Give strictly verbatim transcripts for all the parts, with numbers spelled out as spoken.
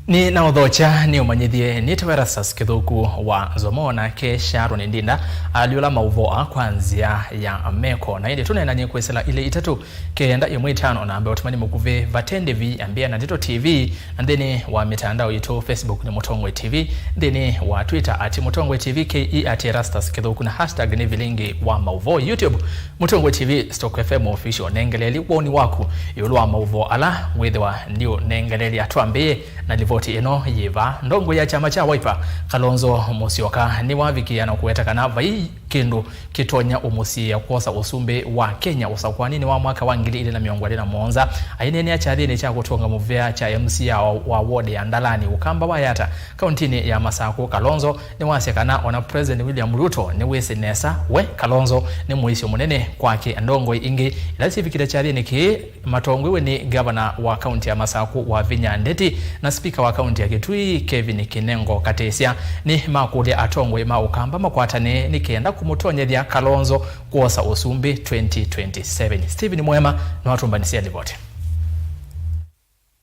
Nĩ na ũthokya nĩ ũmanyĩthye nĩ ta Erastus Kĩthũku wa Nzomo, nake Sharon Ndinda alyũla maũvoo aa kwa nzĩa ya meko. Na ĩndĩ tũneenany'e kwĩsĩla ilĩ itatũ, kenda ĩmwe itano, namba ya ũtũmani mũkuvĩ vate ndĩvi ambĩa na Ndeto T V, na nthĩnĩ wa mĩtandao yitũ, Facebook nĩ Mũtongoi T V, nthĩnĩ wa Twitter at Mũtongoi T V K E, at Erastus Kĩthũku, na hashtag nĩ vilingi wa maũvoo. YouTube, Mũtongoi T V Stock F M Official. Nengeleeli woni waku ĩũlũ wa maũvoo ala wĩthĩwa ndiũnengeleelya. Twambĩĩe na livoti ĩno yĩ vaa. Ndongoi ya kyama kya Wiper, Kalonzo Musyoka, nĩwavikĩĩa na kũweta kana vai kĩndũ kĩtonya ũmũsiĩĩa kwosa ũsumbĩ wa Kenya ũsakũaninĩ wa mwaka wa ngili ilĩ na mĩongo ĩlĩ na mũonza. Aineenea kyathĩnĩ kya kũtũnga mũvea kya M C A wa, wa ward ya Ndalani, Ũkamba wa Yatta, kauntinĩ ya Masakũ, Kalonzo nĩwasya kana ona President William Ruto nĩwĩsĩ nesa we Kalonzo nĩ mũisyo mũnene kwake. Ndongoi ingĩ ila syĩvikĩte kyathĩnĩ kĩĩ matongoew'e nĩ ngavana wa kaunti ya Masakũ Wavinya Ndeti na spika wa kaunti ya Kitui Kevin Kinengo Katĩsya nĩmakũlya atongoi ma Ũkamba makwatane nĩ kenda kũmũtonyethya Kalonzo kwosa ũsumbĩ twenty twenty-seven. Stephen Mwema nĩwatũmbanĩsya livoti.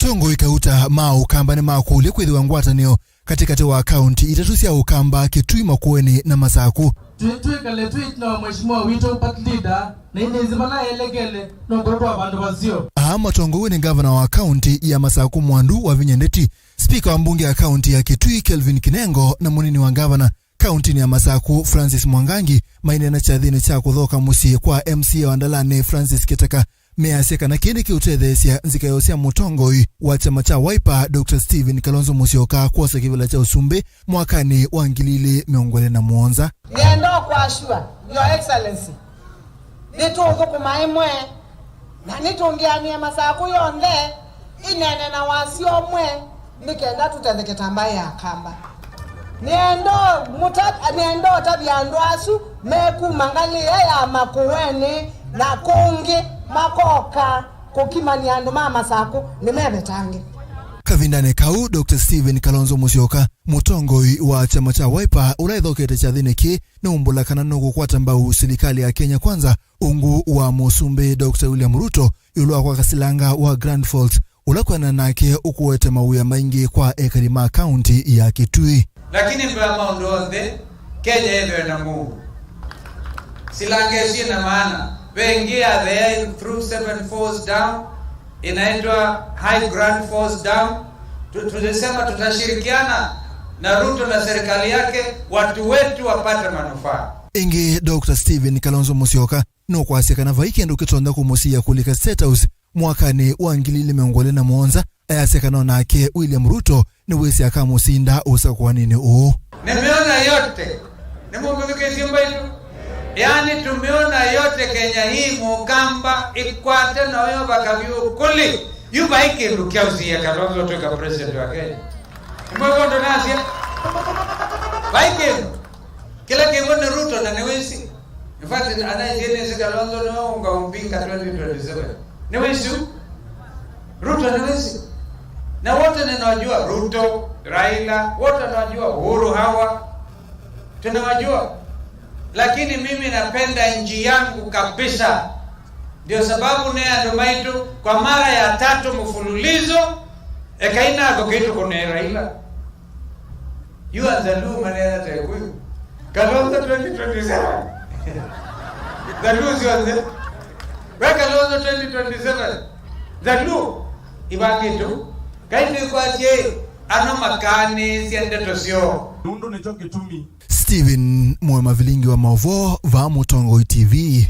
Atongoi kauta ma Ũkamba nĩmakũlya kwĩthĩwa ngwatanĩo katĩkatĩ wa kaunti itatũ sya Ũkamba, Kitui, Makueni na Masakũ. Twĩ-, twĩkale twĩ na mheshimiwa witũ party leader, na ĩndĩ ĩsĩ vala elekele, no kũtwa vandũ vaseo. Aa matongoew'e nĩ ngavana wa kaunti ya Masakũ Mwandu Wavinya Ndeti, spika wa mbunge ya kaunti ya Kitui Kelvin Kinengo, na mũnini wa ngavana kauntinĩ ya Masakũ Francis Mwangangi, maineena kyathĩnĩ kya kũthoka mũsyĩ kwa M C A wa Ndalani Francis Kitaka. Measya kana kĩĩ nĩkĩũtetheesya nzika yoo sya mũtongoi wa kyama kya Wiper, Doctor Stephen Kalonzo Musyoka, kwosa kĩvĩla kya ũsumbĩ mwakanĩ wa ngili ilĩ mĩongo ĩlĩ na mũonza. Nĩenda kwasua, Your Excellency, nĩtũũthũkũma ĩmwe, na nĩtũngĩanĩe Masakũ yonthe ĩneene na wasya ũmwe, nĩ kenda tũtetheke ta mbaĩ ya Kamba. Nĩenda mũta-, nĩenda ũtavya andũ asu mekuma ngalĩ ĩya ya Makueni na kũngĩ makoka kũkimany'a andũ ma Masakũ nĩmevetange. Kavindanĩ kau, Doctor Stephen Kalonzo Musyoka, mũtongoi wa kyama kya Wiper ũla ĩthokete kyathĩnĩ kĩĩ, nĩumbũla kana nũkũkwata mbau silikalĩ ya Kenya Kwanza ungu wa mũsumbĩ Doctor William Ruto ĩũlũ wa kwaka silanga wa Grand Falls, ũla kwĩanana nake ũkũete mawĩa maingĩ kwa ekali ma kaunti ya Kitui. Lakini mbee wa maũndũ onthe, Kenya ĩthĩwe na mũuo. Silanga ĩsu ĩna maana. Ve ĩngĩ ya the air through Seven Falls Dam, inaitwa High Grand Falls Dam. Tu-, tulisema tutashirikiana na Ruto na serikali yake, watu wetu wapate manufaa. Ĩngĩ, Doctor Stephen Kalonzo Musyoka nũkwasya kana vai kĩndũ kĩtonya kũmũsiĩĩa kũlika State House mwakanĩ wa ngili ilĩ mĩongo ĩlĩ na mũonza, ayasya kana onake William Ruto nĩwĩsĩ akamũsinda ũsakũaninĩ ũũ. Nimeona yote. Nĩmũmbĩthukĩĩsye mbaitũ? Yaani, tumeona yote Kenya hii, Mũkamba ĩkwate na ũyovaka vyũ kũlĩ. Yu vai kĩndũ kyaũsiĩĩa Kalonzo twĩka president wa Kenya. Nĩmwĩw'a ũndũ nasya? Vai kĩndũ. Kĩla kĩw'o nĩ Ruto na nĩwĩsĩ. In fact, anaisye nĩsĩ Kalonzo nĩwe ũngaũmbinga twenty twenty-seven. Nĩwĩsĩ? Ruto nĩwĩsĩ. Na wote ninawajua, Ruto, Raila, wote nawajua, Uhuru, hawa tunawajua. Lakini mimi napenda nchi yangu kabisa. Ndio sababu ne andũ maitũ kwa mara ya tatu mfululizo, ekai natho kĩtũkũne Raila. Yu Anzalu manena ta Kikuyu. Kalonzo twenty twenty-seven. Nzalu syonthe. We Kalonzo twenty twenty-seven. Nzalu. Ivangĩtu. Kai twĩkwatye ano makaanĩsya ndeto syoo. Nũndũ nĩkyo kĩtumi. Stephen Mwema, vilingi wa maũvoo, vaa Mũtongoi T V.